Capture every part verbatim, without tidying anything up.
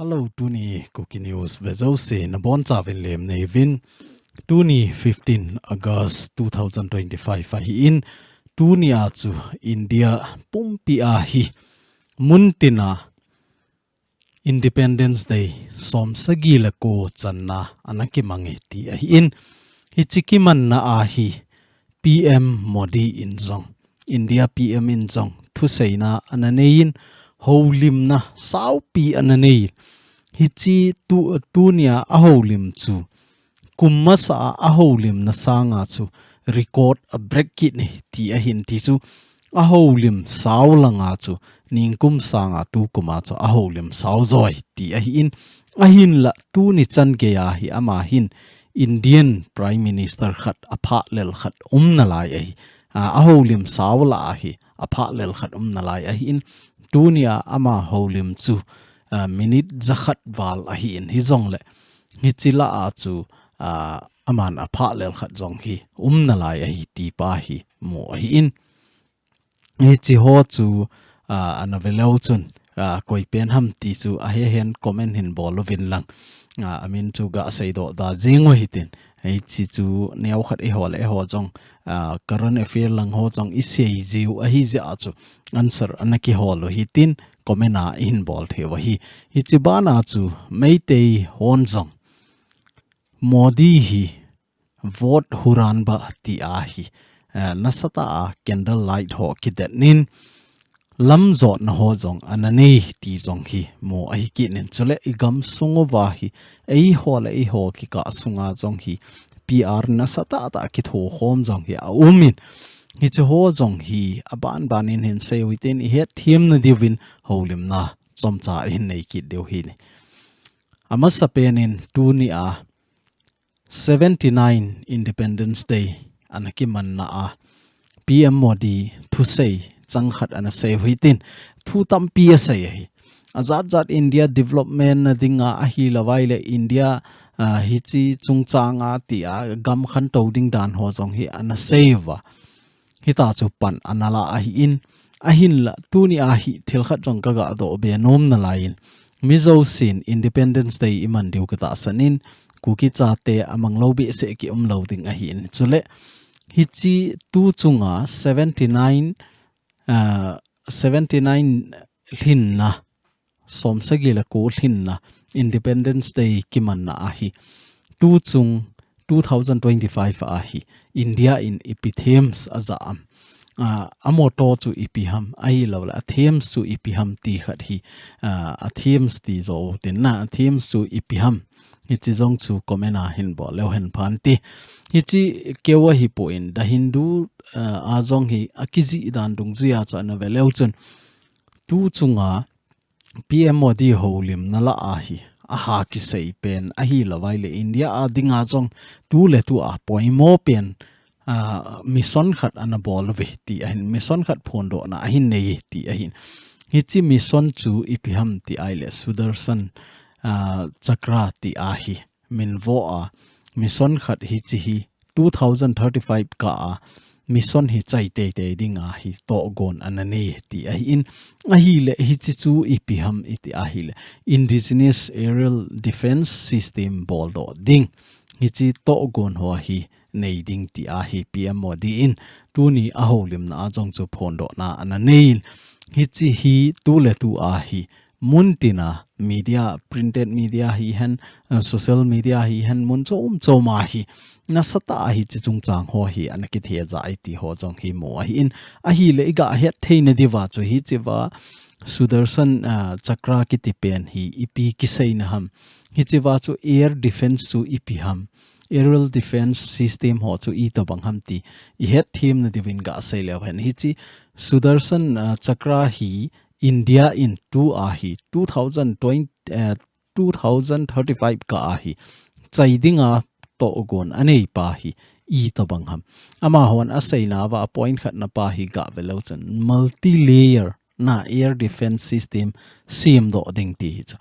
Hello, tuni Kuki News ve jouse nabonchauvin lemna neivin. Tuni fifteen August two thousand twenty-five ahin, tunia chu India pumpia hi muntina Independence Day somsagi le ko channa ana kimange ti ahin. Hiche kimanna a hi P M Modi in jong, India P M in jong thuseina ana neiyin, houlimna saupi ana neiyin. Hiche tu, tunia ahoulim chu kum masa a ahoulimna sanga chu record a break kit e ti ahin, ti chu ahoulim sao langa chu ningkum sanga tukuma chu ahoulim sao joi ti ahin. Ahinla tuni chan geiya hi ama hin Indian Prime Minister khat aphalel khat umnalai ahi. A, ahoulim sao lah a hi aphalel khat umnalai ahin. Tunia ama houlim chu, a, minute jakhat val ahin. Hijongle hiche lah a chu, a, aman aphalel khat jong hi umnalai ahi ti pa hi mu ahin. Hiche ho chu, a, ana veleu chun, a, koi pen ham ti chu ahehen comment hin bol uvin lang. A, amin chu gaseidoh da jeng u hitin. Hiche chu neokhat eiho le eiho jong, a, current affair lang ho jong isei jiu ahi jeh a chu answer ana kihol u hitin, comment a ihin bol thei u ahi. Hiche bana chu Meitei hon jong Modi hi vote huranba ti ahi, eh, nasatah a candle light ho kidet in lamjotna ho jong ana nei ti jong hi mu ahi kit in. Chule igam sung uva hi eiho le eiho kikah sunga jong hi P R nasatah tah kithokhom jong hi aum in. Hiche ho jong hi abanban in hin sei u hitin, ihet themna diuvin houlimna chomcha ihin nei kit diu hi. Amasapen in tunia seventy-nine Independence Day ana kimanna a P M Modi thusei chang khat ana sei u hitin, thu tampi asei ahi. Ajat jat India development na dinga ahilouvai le India, a, hiche chungchanga tia gam khantou ding dan ho jong hi ana sei uva. Hitia chu pan ana la ahin, ahinla tunia hi thil khat jong kaga doh be nom nalai in, mi jousen Independence Day iman diu katahsan in, Kuki chate amang lou behseh kium lou ding ahin. Chule hiche tu chunga seventy-nine, ah, seventy-nine lhinna, somsagi le ko lhinna Independence Day kimanna ahi. Tu chung two thousand twenty-five ahi. India in ipi themes aja am. A, a motto chu ipi ham, ahilouleh a themes chu ipi ham ti khat hi, a, a themes ti jou tin na, a themes chu ipi ham. Hiche jong chu comment a hin bol leu hen pha inte. Hiche keu ahipon The Hindu, a, a jong hi akijih dan dungjuiya chu ana ve leu chun. Tu chunga P M Modi houlimna lah a hi aha kisei pen ahilouvai le India a dinga jong tu le tu a poimo pen, a, mission khat ana bol uve ti ahin, mission khat phondohna ahin nei ti ahin. Hiche mission chu ipi ham ti ahile Sudarshan, a, Chakra ti ahi min vo a, mission khat hiche hi two thousand thirty-five kah a mission hi chai teitei dinga hi tohgon ana nei ti ahin, ahile hiche chu ipi ham iti ahile Indigenous Aerial Defence System boldoh ding. Hiche tohgon ho hi nei ding ti ahi P M Modi in tuni a houlimna a jong chu phondohna ana nei in, hiche hi tu le tu a hi muntina media, printed media hihen, uh, social media hihen mun chom chom a hi nasatah a hiche chungchang ho hi ana kithejai ti ho jong hi mu ahin, ahile iga het theina diuva chu hichea Sudarshan, uh, Chakra kiti pen hi ipi kiseina ham, hichea chu air defence chu ipi ham, aerial defence system ho chu itobang ham ti ihet themna diuvin gasei leu hen. Hiche Sudarshan, uh, Chakra hi India in tu a hi two thousand twenty, eh, two thousand thirty-five kah a hi chai dinga tohgon anei pa hi itobang ham. Amahon aseina uva a point khatna pa hi gave leu chun multi-layer na air defence system semdoh ding ti hi chu.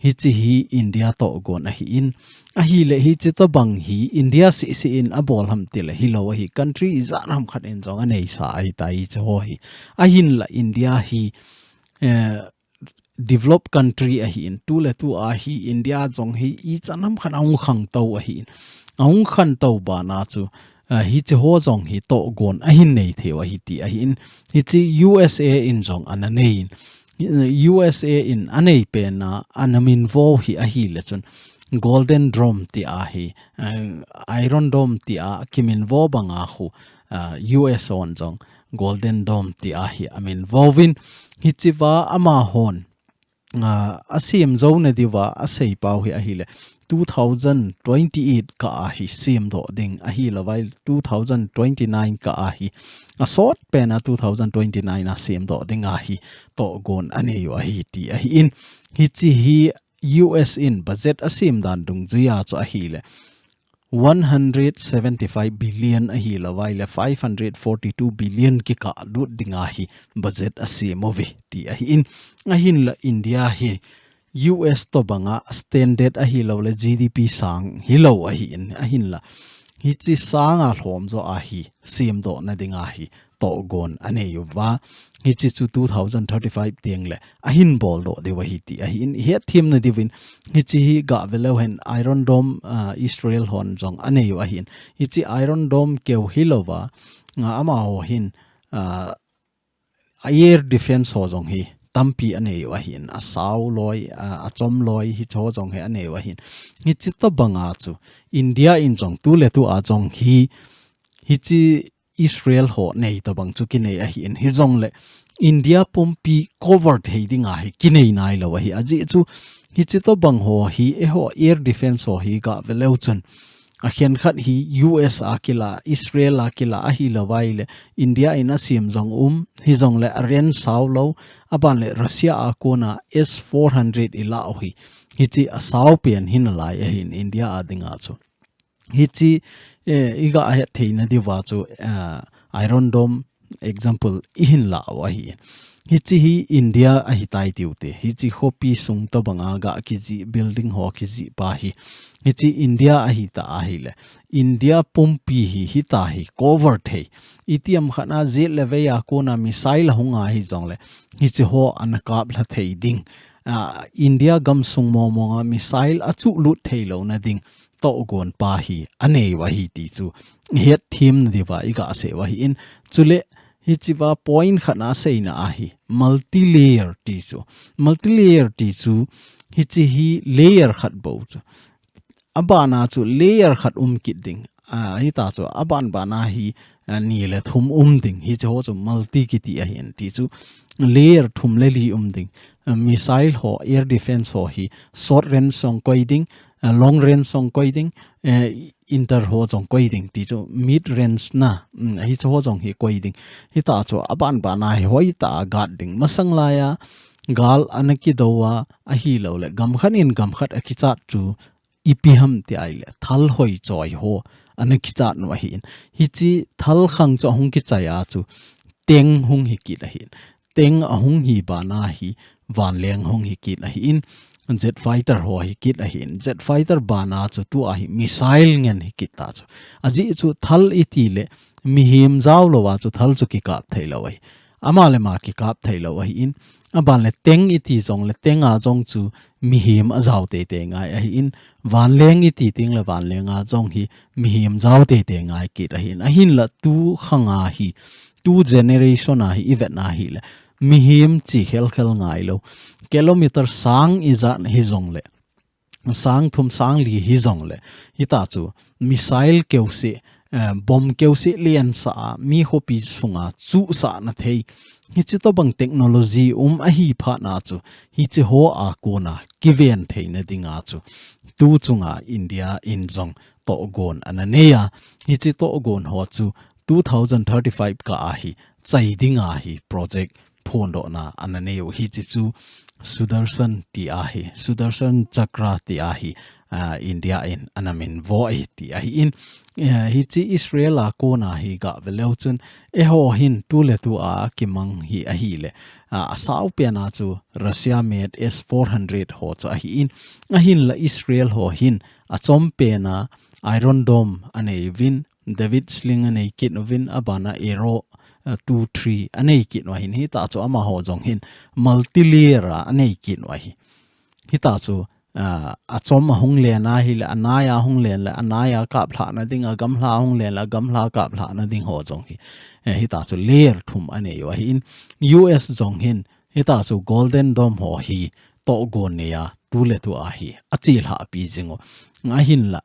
Hiche hi India tohgon ahin, ahile hiche tobang hi India sehseh in abol ham tile hilou ahi, country ijat ham khat in jong aneisa ahitai hiche ho hi. Ahinla India hi, eh, developed country ahin, tu le tu a hi India jong hi ichan ham khat ahung khangtou ahin, ahung khangtou bana chu, ah, hiche ho jong hi tohgon ahin nei theiu ahi ti ahin, hiche U S A in jong ana nei in, U S A in anei pena ana minvo hi ahile chun Golden Dome ti ahi, ah, Iron Dome ti a kiminvo banga khu, ah, U S hon jong Golden Dome ti ahi aminvo vin, hichea amahon, ah, asem jou nadiuva asei pau hi ahile, two thousand twenty-eight kah a hi semdoh ding ahilouvai, two thousand twenty-nine kah a hi, asot pena two thousand twenty-nine a semdoh ding ahi tohgon aneiu ahi ti ahin, hiche hi U S in budget asem dan dungjuia chu ahile, one hundred seventy-five billion ahilouvai le five hundred forty-two billion kikah lut dinga hi budget asem uve ti ahin, ahinla India hi U S tobanga standard ahilou le G D P sang hilou ahin, ahinla hiche sanga lhom joh a hi semdoh nadinga hi tohgon aneiuva, hiche chu two thousand thirty-five teng le ahin boldoh diu ahi ti ahin, ihet them nadiuvin, hiche hi gah veleu hen Iron Dome, ah, Israel hon jong aneiu ahin, hiche Iron Dome keu hilouva, ah, amaho hin, ah, air defense ho jong hi tampi aneiu ahin, asao loi, ah, achom loi hiche ho jong hi aneiu ahin, hiche tobanga chu India in jong tu le tu a jong hi, hiche Israel ho nei tobang chu kinei ahin, hijongle India pumpi cover thei dinga hi kinei nailou ahi, ajeh chu hiche tobang ho hi eiho air defense ho hi gah veleu chun, akhenkhat hi U S a kila, Israel a kila ahilouvai le India in asem jong um, hijongle a range sao lou, aban le Russia a kona S four hundred ilah u hi, hiche asao pen hinalai ahin India a dinga chu. Hiche, eh, igah het thei nadiuva chu, ah, Iron Dome example ihin lah u ahi. Hiche hi India ahitai tiu te. Hiche khopi sung tobanga gah kijih building ho kijih pa hi. Hiche India ahita ahile, India pumpi hi hita hi cover thei. Itiham khat a jet le vei a kona missile ahung a hijongle, hiche ho ana kap lha thei ding. Ah, India gamsung mong monga missile achuh lut thei louna ding tohgon pa hi aneiu ahi ti chu ihet them nadiuva igah seiu ahin, chule hichea point khat a seina ahi multi-layer ti chu. Multi-layer ti chu hiche hi layer khat bou chu. Abana chu layer khat um kit ding. Ah, hita chu aban bana hi, ah, ni le thum um ding. Hiche ho chu multi kiti ahin ti chu layer thum le li um ding. Ah, missile ho, air defense ho hi short range jong koi ding, ah, long range jong koi ding, eh, inter ho jong koi ding ti chu mid range na, mm, hiche ho jong hi koi ding. Hita chu aban bana hi hoitah a guard ding. Masang laiya gal ana kidou a ahilou le gam khat in gam khat akichat chu ipi ham ti ahile, thal hoi choi ho ana kichat u ahin. Hiche thal khang chu ahung kichai a chu tank hung hi kit ahin. Tank ahung hi bana hi vanleng hung hi kit ahin. Jet fighter ho hi kit ahin. Jet fighter bana chu tua hi missile ngen hi kit ta chu. Ajeh chu thal iti le mihem jao louva chu thal chu kikap thei lou ahi. Ama le ama kikap thei lou ahin. Aban le tank iti jong le tank a jong chu mihem ajao teitei ngai ahin. Vanleng iti teng le vanleng a jong hi mihem jao teitei ngai kit ahin. Ahinla tu khang a hi, tu generation a hi ivet na hile, mihem chi khelkhel ngai lou. Kilometer sang ijat hijongle, sang thum sang li hijongle, hita chu missile keuseh, eh, bomb keuseh lensah a mi khopi sunga chuhsah na thei. Hiche tobang technology um ahi phat na chu, hiche ho a kona kiven theina dinga chu tu chunga India in jong tohgon ana nei a. Hiche tohgon ho chu two thousand thirty-five kah a hi chai dinga hi project phondohna ana neiu. Hiche chu Sudarshan ti ahi, Sudarshan Chakra ti ahi, ah, India in ana minvo ahi ti ahin. Eh, hiche Israel a kona hi gah veleu chun, eiho hin tu le tu a kimang hi ahile, ah, asao pena chu Russia made S four hundred ho chu ahin. Ahinla Israel ho hin achom pena Iron Dome anei uvin, David Sling anei kit uvin, abana Arrow, two, three anei kit u ahin, hita chu amaho jong hin multi-layer a anei kit u ahi. Hita chu, ah, achom ahung len ahile, anai a hung len le, anai a kaplhahna ding, agamlha hung len le, agamlha kaplhahna ding ho jong hi. Eh, hita chu layer thum anei u ahin, U S jong hin, hita chu Golden Dome ho hi tohgon nei a, tu le tu a hi, achelhah pi jing u. Ahinla,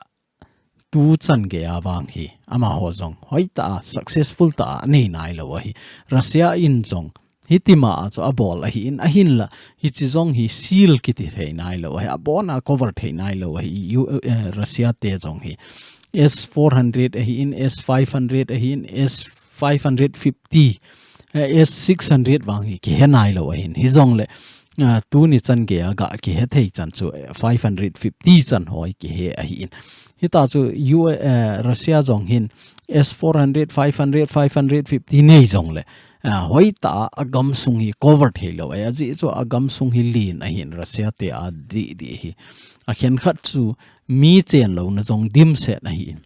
tu chan gei a vang hi, amaho jong, hoitah a, successful tah a, anei nailou ahi. Russia in jong, hitima a chu abol ahin, ahinla, hichi jong hi seal kiti thei nailou ahi, abon a cover thei nailou ahi, U-, eh, Russia te jong hi. S four hundred ahin, S five hundred ahin, S five hundred fifty, eh, S six hundred vang hi kihe nailou ahin. Hijongle, ah, tuni chan gei a ga kihe thei chan chu, eh, five hundred fifty chan ho hi kihe ahin. Hita chu U-, eh, Russia jong hin S four hundred, five hundred, five hundred fifty nei jongle, ah, hoitah a agamsung hi cover theilou ahi. Ajeh chu agamsung hi len ahin, Russia te a didi hi. Akhenkhat chu mi chenlouna jong dimset ahin.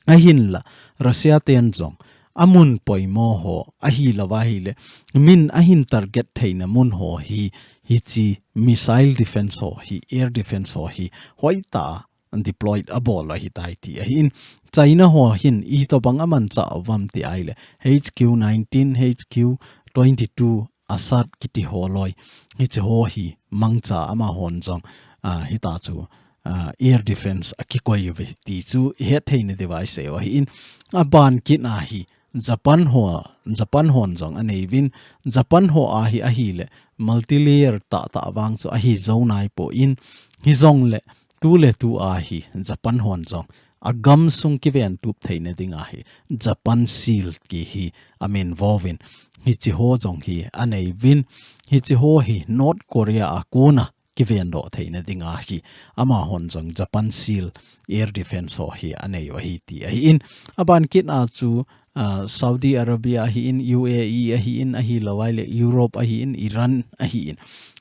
Ahinla, Russia ten jong, amun poimo ho, ahilou ahile, min ahin target theina mun ho hi, hichi missile defense ho hi, air defense ho hi, hoitah a deployed abol ahitai ti ahin. China ho hin, itobang amanchah uvam ti ahile, H Q nineteen, H Q twenty-two, Asad kiti ho loi. Hichi ho hi, mangcha amahon jong, ah, hita chu, ah, air defense akikoi uve ti chu ihet theina diuva isei u ahin. Aban kit a hi, Japan ho, Japan hon jong anei uvin, Japan ho a hi ahile, multi-layer tah tah vang chu ahi jou naipon, hijongle, tu le tu a hi, Japan hon jong, agamsung kiventup theina ding a hi, Japan seal ti hi, amin vo uvin, hichi ho jong hi, anei uvin, hichi ho hi, North Korea a kona, kivendoh theina ding a hi, amahon jong Japan seal air defense ho hi anei u ahi ti ahin. Aban kit a chu, ah, Saudi Arabia ahin, U A E ahin, ahilou ahile Europe ahin, Iran ahin.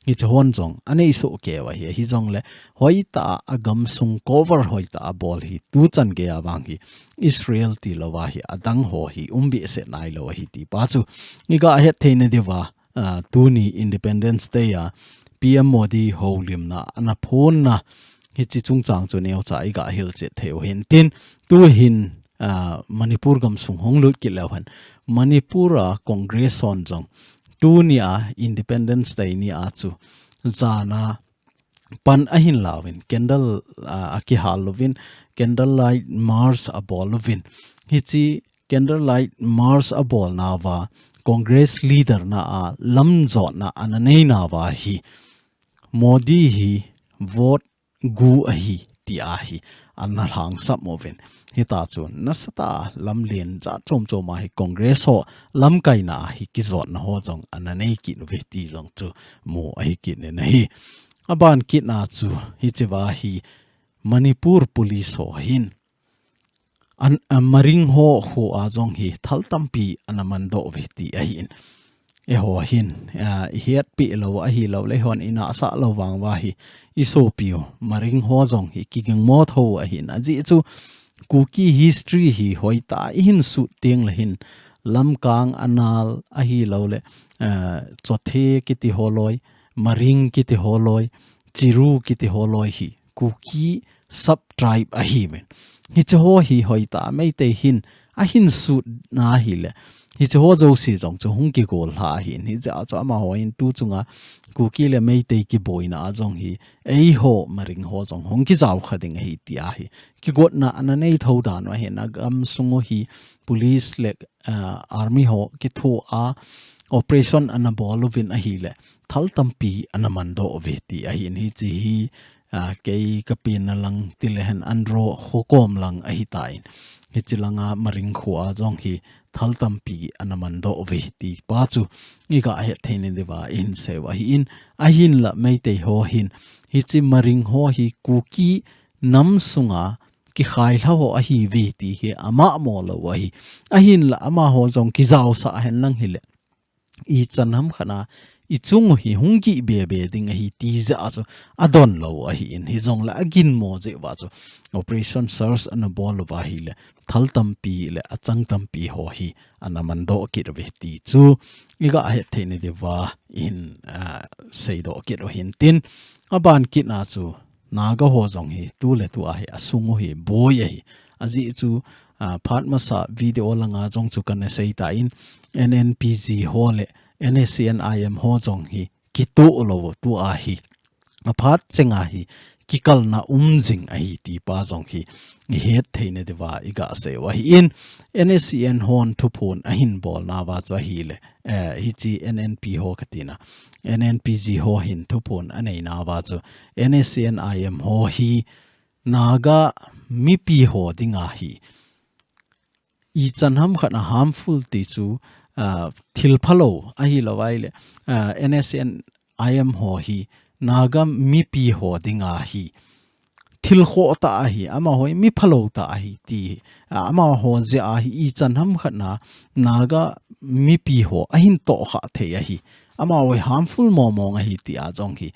Hichi hon jong anei soh kei u ahi, hijongle hoitah a agamsung cover hoitah a abol hi, tu chan gei a vang hi, Israel tilou a hi, adang ho hi, um behseh nailou ahi ti pa chu, iga het theina diuva, ah, tuni Independence Day a P M Modi houlimna ana phonna hichi chungchang chu neocha iga hilchet thei u hintin, tu hin, ah, Manipur gamsung hung lut kit leu hen. Manipur a Congress hon jong tuni a Independence Day ni a chu jan a pan ahin la uvin, candle, ah, akihal uvin, candlelight march abol uvin. Hichi candlelight march abolnauva, Congress leader na a lamjotna ana neinauva hi, Modi hi vote gu ahi, ti a hi, ana lhangsap uvin. Hita chu, nasatah a lamlen jat chom chom a hi Congress ho, lamkaina a hi kijotna ho jong ana nei kit uve ti jong chu mu ahi kit in ahi. Aban kit a chu, hichiva hi Manipur Police ho hin, an, a, Maring ho khu a jong hi thal tampi ana mandoh uve ti ahin. Eiho hin, a, ihetpi lou ahilou le, eihon inahsah lou vang uva hi, isopiu Maring ho jong hi kigingmo tho ahin. Ajeh chu Kuki history hi hoitah a ihin sut teng le hin, Lamkang, Anal ahilou le, a, Chothe kiti ho loi, Maring kiti ho loi, Chiru kiti ho loi hi Kuki sub-tribe ahiuvin. Hichi ho hi hoitah a Meitei hin ahin sut na ahile, hichi ho jouse jong chu hung kigol lha ahin. Hijeh a chu amaho hin tu chunga Kuki le Meitei kiboina a jong hi, eiho Maring ho jong hung kijaokha ding ahi ti a hi kigotna ana nei tho dan u ahin, agamsung u hi police le, ah, army ho kitho a operation ana bol uvin ahile, thal tampi ana mandoh uve ti ahin. Hichi hi, a, kei kapenna lang ti le hen Andro khokom lang ahitan. Hichi langa Maring khu a jong hi thal tampi ana mandoh uve ti pa chu iga het theina diuva ihin sei u ahin. Ahinla Meitei ho hin hichi Maring ho hi Kuki nam sunga kikhai lha ho ahiuve ti hi amahmo lou u ahi. Ahinla amaho jong kijaosah hen lang hile, ichan ham khat a i chung u hi hung gih bebe ding ahi ti jeh a chu adon lou ahin, hijongle aginmo jeh uva chu Operation Search ana bol uva ahile thal tampi le achang tampi ho hi ana mandoh kit uve ti chu iga het theina diuva ihin, ah, seidoh kit u hintin, aban kit na chu Naga ho jong hi tu le tu a hi asung u hi boi ahi. Ajeh chu, ah, phat masa video langa jong chu kana seitan, N N P G ho le N S C N I M ho jong hi kitoh lou tu a hi. Aphat chenga hi kikalna um jing ahi ti pa jong hi ihet theina diuva iga sei u ahin, N S C N hon thuphon ahin bolna uva chu ahile, eh, hiche N N P ho katina, N N P G ho hin thuphon aneina uva chu N S C N I M ho hi Naga mipi ho dinga hi ichan hamkhat a harmful ti chu, ah, thil phalou ahilou ahile, ah, N S C N I M ho hi Naga mipi ho dinga hi thil khoh tah ahi, amaho hi mi phalou tah ahi ti, ah, amaho jeh a hi ichan hamkhat na Naga mipi ho ahin tohkhah thei ahi, amaho hi harmful momong ahi ti a jong hi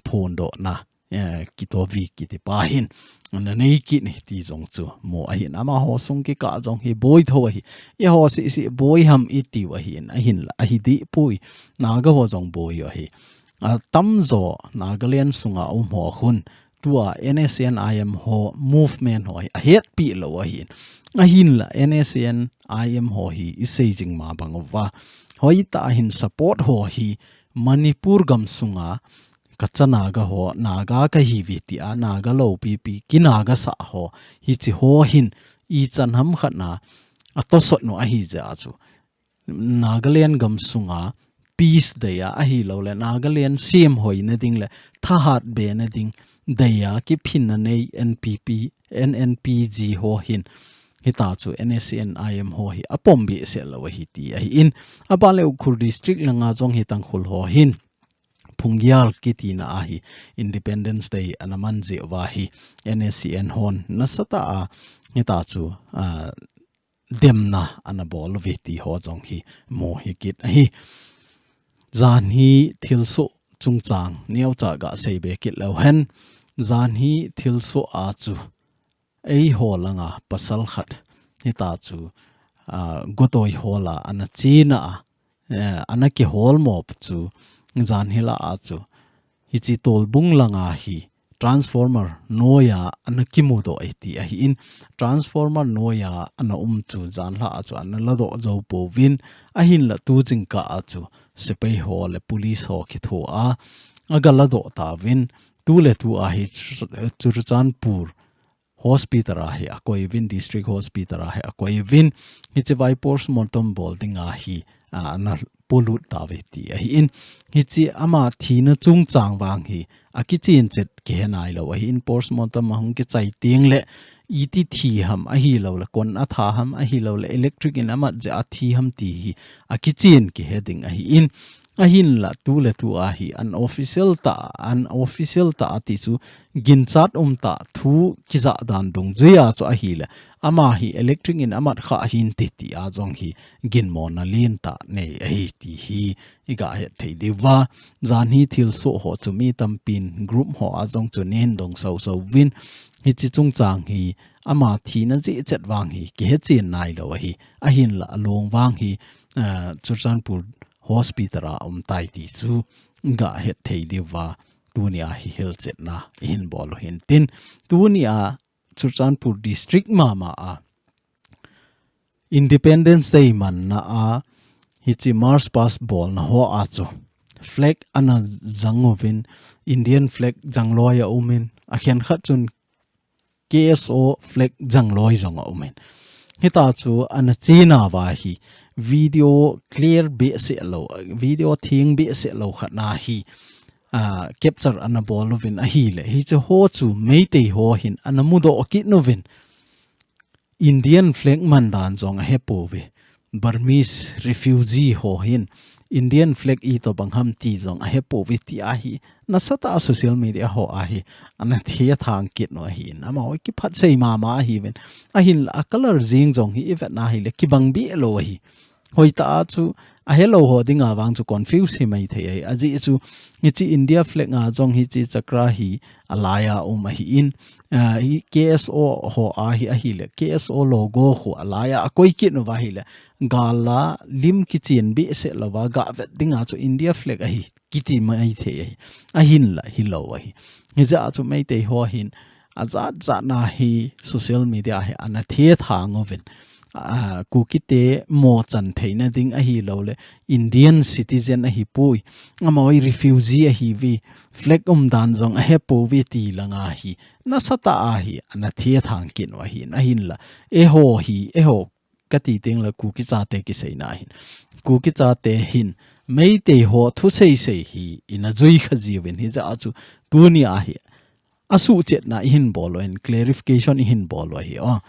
phondohna, eh, kitovi kiti pa hin ana nei kit e ti jong chu mu ahin, amaho sung kikah jong hi boi tho ahi, eiho seh seh boi ham itiu ahin, ahinla ahi deh poi, Naga ho jong boi u ahi. Atamjo Nagaland sunga um ho hin tua N S C N I M ho movement ho hi ahetpi lou ahin, ahinla N S C N I M ho hi isei jing ma bang uva hoitah a hin support ho hi Manipur gam sunga kacha Naga ho, Naga kahiuve tia, Naga loupipi, ki Naga sah ho, hiche ho hin ichan hamkhat na atosot u ahi jeh a chu Nagaland gam sunga peace dei a ahiloule Nagaland semhoina ding le thahat bena ding dei a kiphinna nei N P P, N N P G ho hin hitia chu N S C N I M ho hi apom behseh lou ahi ti ahin, aban le Ukhrul District langa jong hi Tangkhul ho hin Phungyal kitina a hi Independence Day ana man jeh uva hi N S C N hon nasatah a hitia chu, ah, demna ana bol uve ti ho jong hi mu hi kit ahi. Janhi thilsoh chungchang neocha ga sei be kit leu hen. Janhi thilsoh a chu eiho langa pasal khat hitia chu, ah, gotoi hola ana chena a, eh, ana kihol mop chu janhi lah a chu hiche Tolbung langa hi transformer noiya ana kimudoh e ti ahin, transformer noiya ana um chu janhi lah a chu ana ladoh jou pouvin, ahinla tu jingkah a chu sepai ho le police ho kithoa aga ladoh tauvin, tu le tu a hi Chur-, Churachandpur Hospital a hi akoi uvin, District Hospital a hi akoi uvin, hiche vai postmortem bol dinga hi, a, ana polut tauve ti ahin, hiche ama thina chungchang vang hi akichen chet kihe nailou ahin, postmortem ahung kichai teng le iti thi ham ahiloule kon atha ham ahiloule electric in amat jeh a thi ham ti hi akichen kihe ding ahin, ahinla tu le tu a hi unofficial tah, unofficial tah a ti chu ginchat um tah thu kijah dan dungjuia chu ahile, ama hi electric in amat kha hinte ti a jong hi ginmona lentah nei ahi ti hi iga het thei diuva. Janhi thilsoh ho chu mi tampin group ho a jong chu nei hin dong soso uvin, hiche chungchang hi ama thina jeh chet vang hi kihe chen nailou ahi, ahinla along vang hi, ah, Churachandpur Hospital a um tai ti chu ga het thei diuva, tunia hi hilchetna ihin bol u hintin, tunia Churachandpur District mama a Independence Day manna a hiche March Past bolna ho a chu flag ana jang uvin, Indian flag jang loi aumin, akhenkhat chun K S O flag jang loi jong aumin. Hitia chu ana chena uva hi video clear behseh lou, video theng behseh lou khat na hi, ah, capture ana bol uvin ahile, hiche ho chu Meitei ho hin ana mudoh kit uvin. Indian flag man dan jong ahepouve. Burmese refugee ho hin Indian flag itobang ham ti jong ahepouve ti ahi. Nasatah a social media ho a hi ana thethang kit u ahin. Amaho kiphatsei mama ahiuvin. Ahinla a colour jeng jong hi ivet na hile kibang beh lou ahi. Hoitah a chu ahelou ho dinga vang chu confuse hi maithei ahi. Ajeh chu hiche India flag a jong hiche chakra hi alaiya um ahin, ah, hi K S O ho a hi ahile, K S O logo khu alaiya akoi kit uva ahile, gal a lim kichen behseh louva gavet dinga chu India flag ahi kiti maithei ahi. Ahinla hilou ahi. Hijeh a chu Meitei ho hin ajat jat na hi social media hi ana thethang uvin. Ah, Kuki te mochan theina ding ahilouleh Indian citizen ahipoi. Amaho hi refugee ahiuve. Flag umdan jong ahepouve ti langa hi nasatah a hi ana thethang kit u ahin, ahinla eiho hi, eiho kati tengle Kuki chate kiseina ahin. Kuki chate hin Meitei ho thusei sei hi ina jui kha jiuvin, hijeh a chu tuni a hi asuhchetna ihin bol u ahin, clarification ihin bol u ahi. O,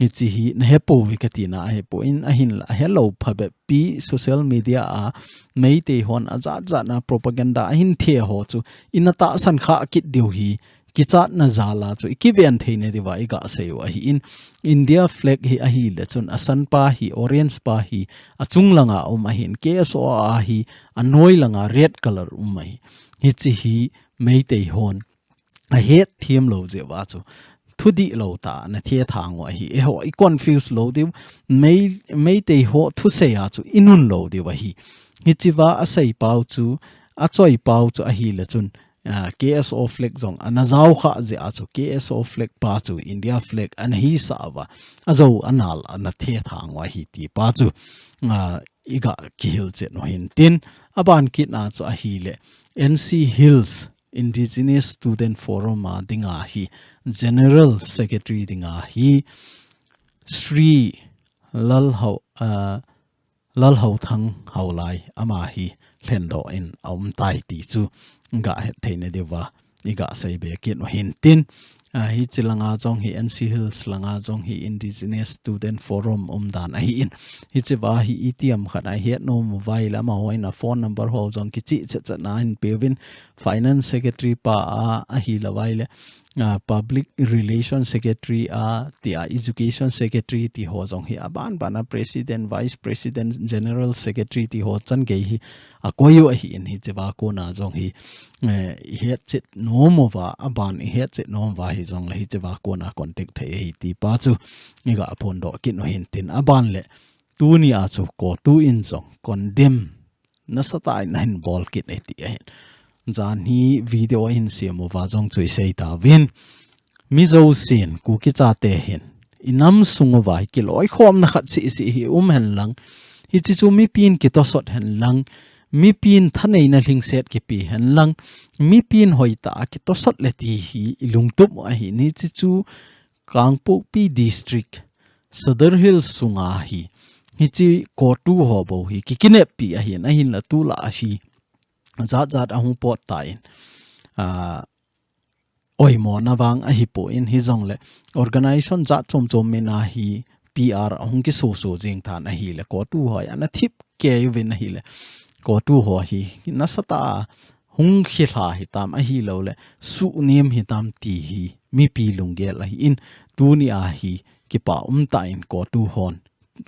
hiche hi nahepouve katina ahipoi, ahinla ahelou phabep pi social media a Meitei hon ajat jat na propaganda ahin the ho chu ina tahsan kha kit diu hi kichatna jal a chu ikiven theina diuva iga sei u ahin. India flag hi ahile chun asan pa hi, orange pa hi achung langa um ahin, K S O a hi anoi langa red color um ahi. Hiche hi Meitei hon ahet them lou jeh uva chu thudih lou tah a ana thethang u ahi. Eiho i confuse lou diu, Mei, Meitei ho thusei a chu inun lou diu ahi. Hichea asei pau chu, achoi pau chu ahile chun, ah, K S O flag jong ana jao kha jeh a chu K S O flag pa chu India flag ana hisah uva, ajou anal ana thethang u ahi ti pa chu, ah, iga kihil chet u hintin, aban kit na chu ahile N C Hills Indigenous Student Forum a dinga hi General Secretary dinga hi Sri Lalhau, ah, Lalhauthang Haolai ama hi lhendoh in aumtai ti chu gahet theina diuva iga sei be kit u hintin. Ah, hiche langa jong hi N C Hills langa jong hi Indigenous Student Forum umdan ahin. Hichea hi itiham khat ahet nom uva ahile amaho in aphone number ho jong kicheh chet chet na ahin peuvin, Finance Secretary pa a, ahilou ahile, ah, Public Relation Secretary a, tia Education Secretary ti ho jong hi aban ban a President, Vice President, General Secretary ti ho chan gei hi akoi u ahin, hichea kona jong hi, eh, ihet chet nom uva, aban ihet chet nom uva hijongle hichea kona contact thei ahi ti pa chu iga phondoh kit u hintin, aban le tuni a chu CoTU in jong condemn nasatah in ahin bol kit e ti ahin. Jan hi video ahin sem uva jong chu isei tauvin. Mi jousen Kuki chate hin inam sung uva hi kiloikhomna khat seh seh hi um henlang, hiche chu mipin kitosot henlang, mipin thaneina lhingset kipe henlang, mipin hoitah a kitosot le ti hi ilungtup u ahin, hiche chu Kangpokpi District, Sadar Hills sunga hi, hiche CoTU ho bou hi kikineppi ahin, ahinla tulai a hi jat jat ahung pot tan, ah, oimona vang ahipon, hijongle organization jat chom chom min a hi P R ahung kisoso jing tan ahile, CoTU ho hi ana thip kei uvin ahile, CoTU ho hi nasatah a hung khilha hitam ahilouleh suhnem hitam ti hi mipi lunggel ahin, tuni a hi kipa umtah in CoTU hon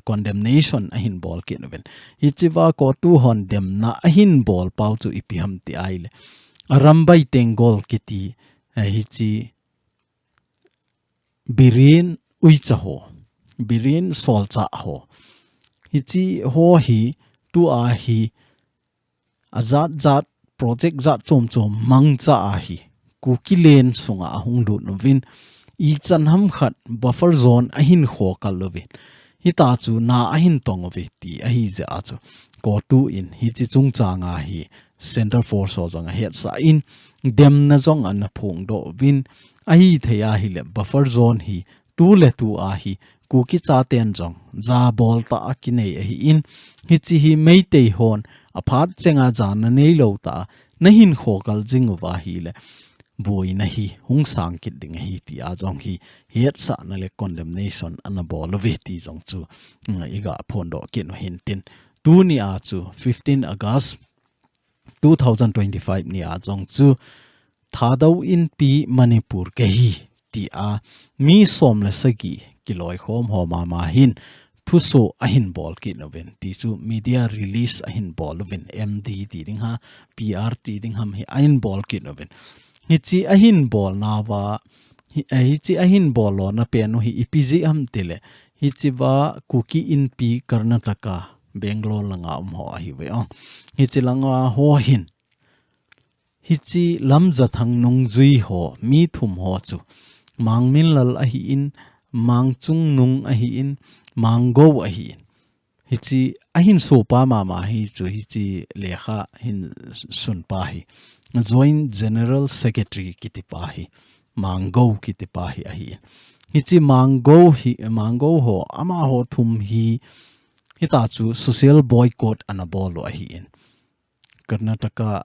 condemnation ahin bol kit uvin. Hichea CoTU hon demna ahin bol pau chu ipi ham ti ahile, Arambai Tenggol kiti, eh, hiche Biren uicha ho, Biren solchah ho, hiche ho hi tua hi ajat jat, project jat chom chom mangcha a hi Kukiland sunga ahung lut uvin, ichan ham khat buffer zone ahin khokal uvin, hitia chu na ahin tong uve ti ahi jeh a chu CoTU in hiche chungchang a hi Centre Force ho jong ahetsah in, demna jong ana phongdoh uvin, ahithei ahile buffer zone hi tuletu a hi Kuki chaten jong jabol tah a kinei ahin, hiche hi Meitei hon aphat chenga jana neilou tah a nahin khokal jing uva ahile, boina hi hung sang kit ding ahi tia jong hi hetsahna le condemnation ana bol uve ti jong chu, mm, iga phondoh kit u hintin. Tuni a chu fifteen August two thousand twenty-five ni a jong chu Thadou Inpi Manipur kahi tia mi som le sagi kiloikhom ho mama hin thuso ahin bol kit uvin. Ti chu media release ahin bol uvin. M D ti ding ham, P R ti ding ham hi ahin bol kit uvin. Hiche ahin bol nauva, hi, eh, hiche ahin bol lona pen u hi ipi jeh ham tile, hichea Kuki Inpi Karnataka, Bangalore langa um ho ahiuve. Oh. Hiche langa ho hin, hiche Lamjathang nungjui ho, mi thum ho chu, Mang Minlal ahin, Mang Chungnung ahin, Mang Gou ahin. Hiche ahin sopa mama hi chu hiche lekha hin sunpa hi Joint General Secretary kitipa hi, Mang Gou kitipa hi ahin. Hiche Mang Gou hi, Mang Gou ho, amaho thum hi, hita chu social boycott ana bol u ahin. Karnataka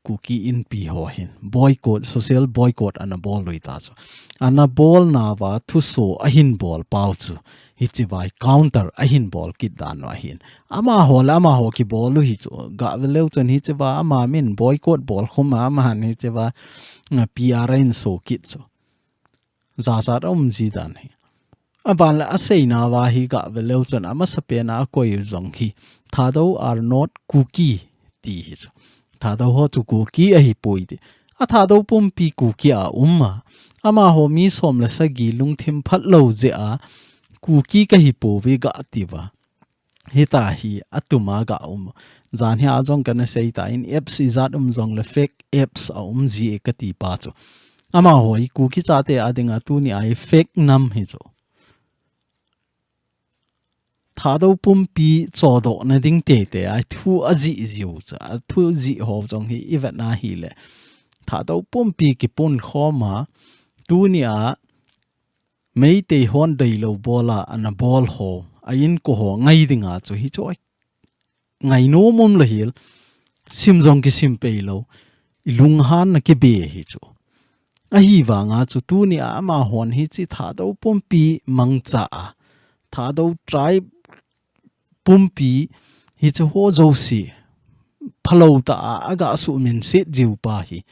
Kuki Inpi ho hin boycott, social boycott ana bol u hita chu. Ana bol nauva thuso ahin bol pau chu, hichea counter ahin bol kit dan u ahin. Amaho le amaho kibol u hi chu, gah ve leu chun hichea ama min boycott bol khum a, amahin hichea, nga, P R ahin so kit chu. Jachat aum ji dan hi. Aban le asei nauva hi gah ve leu chun amasapen a akoi u jong hi, Thadou are not Kuki ti hi chu. Thadou ho chu Kuki ahipoi ti. A Thadou pumpi Kuki a um a. Amaho mi som le sagi lungthim phat lou jeh a Kuki kahi pouve gah tiuva. Hita hi atum a gah um. Jan hi a jong kana sei tan, apps ijat um jong le fake apps aum ji e kati pa chu. Amaho hi Kuki chate a dinga tunia hi fake nam hi chu. Thadou pumpi chodohna ding teitei a thu ajih jiu chu, athu jih ho jong hi ivet na hile, Thadou pumpi kipun khom a, tunia Meitei hon deilou bol a ana bol ho, a inko ho ngai dinga chu hi chu, ngainom um la hel, sim jong kisim pei lou, ilunghanna kibe hi chu. Ahivanga chu tunia amahon hiche Thadou pumpi mangcha a, Thadou tribe pumpi hiche ho jouse phalou tah a, aga suhminset jiu pa hi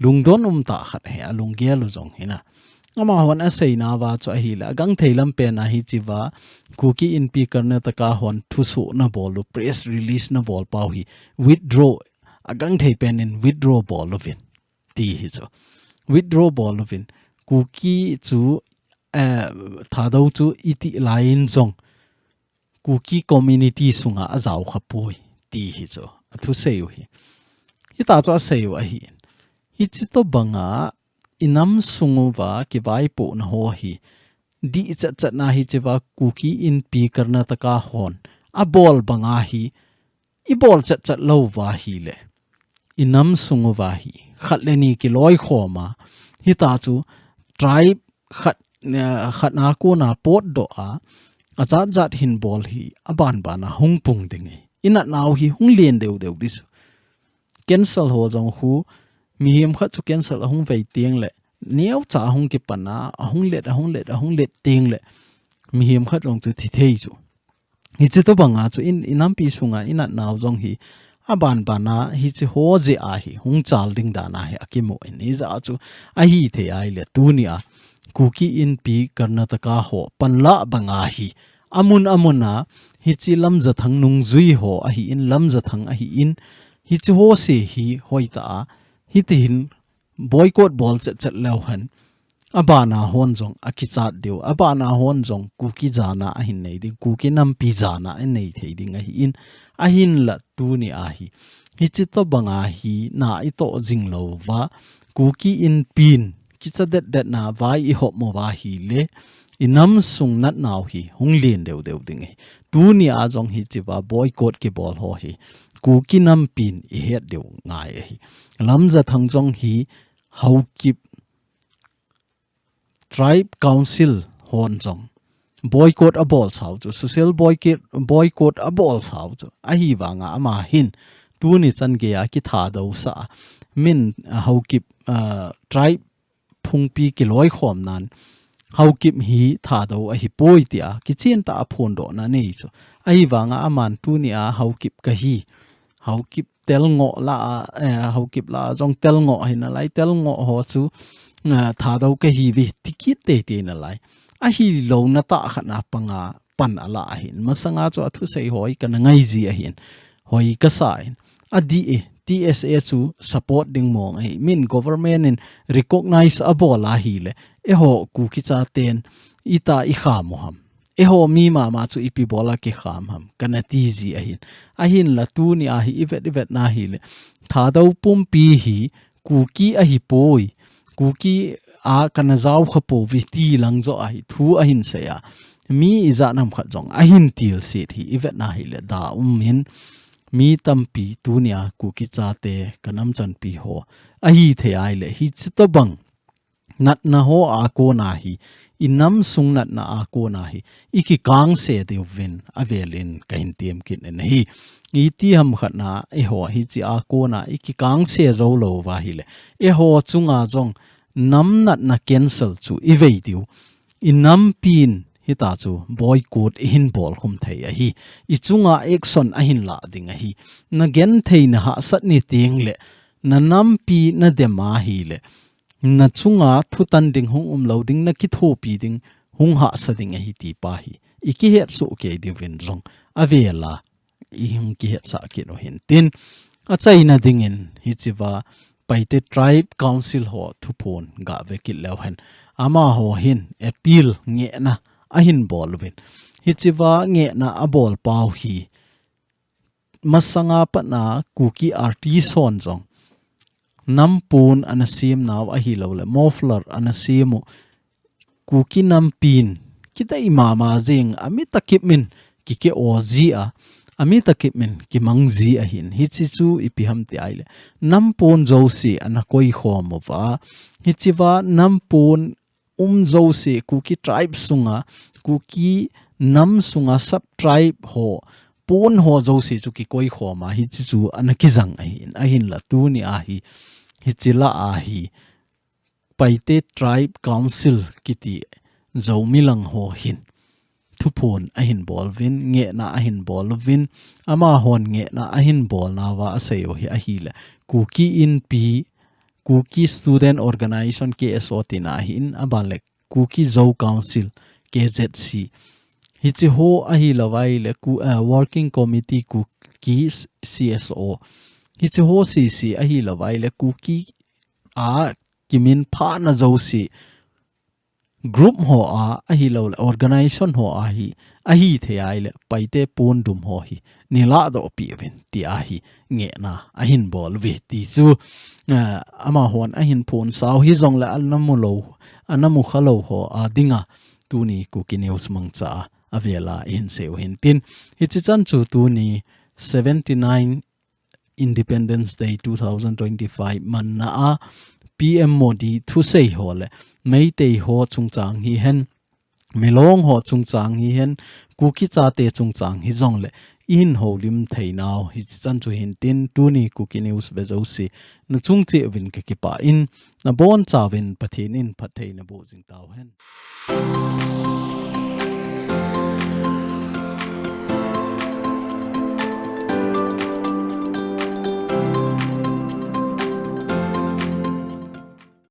lungdon um tah khat ahi, alunggel u jong hi na. Amahon asei nauva chu ahile, agangthei lampen a hichea Kuki Inpi Karnataka hon thusoh na bol u, press release na bol pau hi withdraw, agangthei pen in withdraw bol uvin ti hi chu. Withdraw bol uvin. Kuki chu, eh, Thadou chu iti lai in jong Kuki community sunga ajao kha poi ti hi chu. Athusei u hi. Hita chu asei u ahi. Hiche tobanga inam sung uva kivaipohna ho hi dih chatchat na hichea Kuki Inpi Karnataka hon abol banga hi ibol chatchat lou uva hile, inam sung uva hi khat le ni kiloikhom a, hita chu tribe khat, eh, khat na kona potdoh a, ajat jat hin bol hi abanban a hung pung ding e. Inatnau hi hung len deu deu ding chu. Cancer ho jong khu, mihem khat chu cancer ahung vei teng le, neocha ahung kipan a, ahung let, ahung let, ahung let teng le, mihem khat jong chu thi thei chu. Hiche tobanga chu in, inampi sunga inatnau jong hi, abanban a hiche ho jeh a hi hung chal ding dan a hi akimu in, hijeh a chu ahithei ahile tunia Kuki Inpi Karnataka ho panlah banga hi, amun amun a hiche Lamjathang nungjui ho ahin, Lamjathang ahin, hiche ho se hi hoitah a, hitihin boycott bol chatchat leu hen, abana hon jong akichat diu, abana hon jong Kuki jana ahin nei ding, Kuki nampi jana ahin nei thei ding ahin, ahinla tunia hi, hiche tobanga hi na itoh jing lou uva, Kuki Inpin kicha det det na vai ihop mo uva hile, inam sung natnau hi hung len deu deu ding e. Tunia jong hichea boycott kibol ho hi Kuki nampin ihet diu ngai ahi. Lamjathang jong hi Haokip Tribe Council hon jong boycott abol sau chu, social boycott, boycott abol sau chu. Ahivanga amahin tuni chan geiya kithadou sah a, min, ah, Haokip, ah, tribe phungpi kiloikhom nan, Haokip hi Thadou ahipoi tia kichen tah a phondohna anei chu. Ahivanga aman tunia Haokip kahi, Haokip telngoh lah a, eh, Haokip lah a jong telngoh ahi nalai, telngoh ho chu, eh, Thadou kahiuve ti kit teitei nalai. Ahilouna tah khat na panga pan ala ahin. Masanga chu athusei hoi kana ngaiji ahin. Hoi kasa in. Adih e, T S A chu support ding mong ahi. Min government in recognize abol ahile. Eiho Kuki chaten ita ikham u ham. Eiho mi mama chu ipi bola kikham ham. Kana tiji ahin. Ahinla tuni ahi ivet ivet na ahile. Thadou pumpi hi Kuki ahipoi. Kuki a kana jao khapouve ti lang jo ahi. Thu ahin seiya. Mi ijat nam khat jong ahin tilsit hi ivet na ahile da um in. Mi tampi tuni a Kuki chate kanam chanpi ho. Ahithei ahile hichi tobang. Natna ho a kona hi, inam sung natna a kona hi, ikikangse diuvin avelin kahin tem kit in ahi. Iti ham khat na, eiho hichi a kona, ikikangse jou lou uva ahile. Eiho chunga jong, nam natna cancel chu ivei diu. Inam pin hita chu, boycott ihin bol khum thei ahi. Ichunga action ahin la ding ahi. Nagenthei nahahsat ni tengle, nanampi nadem ahile. Nachunga thutan ding hung umlou ding, nakithopi ding, hung hahsa ding ahi ti pa hi. Ikihetsoh kei diuvin jong. Avela, ihung kihetsah kit u hintin. Achaina dingin hichiva Paite Tribe Council ho thuphon gave kit leu hen. Amaho hin appeal ngehna ahin bol uvin. Hichiva ngehna abol pau hi. Masanga patna Kuki artist hon jong. Nampon ana sem nau ahilou le, muffler ana sem u. Kuki nampin, kidei mama jing, amita kipmin, kike o ji a, amita kipmin, kimang ji ahin. Hichi chu ipi ham ti ahile. Nampon jouse ana koi khom uva. Hichiva nampon um jouse Kuki tribe sunga, Kuki nam sunga sub tribe ho, pon ho jouse chu kikoi khom a, hichi chu ana kijang ahin, ahinla tuni ahi, hichi la ahi, Paite Tribe Council kiti Zomi lang ho hin. Thuphon ahin bol uvin, ngehna ahin bol uvin, amahon ngehna ahin bol nauva asei u hi ahile. Kuki Inpi, Kuki Student Organization K S O tina ahin, aban le Kuki Zo Council K Z C. Hichi ho ahilou ahile Ku-, eh, Working Committee Kuki C S O. Hichi ho C C ahilou ahile Kuki a kimin phana jouse. Group ho a, ahilou le, organization ho a hi, ahithei ahile, Paite pon dum ho hi, nila doh pi uvin, ti ahi, ngehna, ahin bol uve, ti chu, eh, amahon ahin phonsau hijong le, ana mu lou, ana mu khalou ho a dinga, tuni Kuki News mangcha a, avela ihin sei u hintin. Hichi chan chu tuni seventy nine Independence Day two thousand twenty-five manna a P M Modi thusei ho le Meitei ho chungchang hihen, Milong ho chungchang hihen, Kuki chate chungchang hijong le ihin houlim thei nau hichi chan chu hintin tuni Kuki News ve jouse nachung cheh uvin kakipah in nabonchauvin Pathen in phatthei naboh jing tauhen.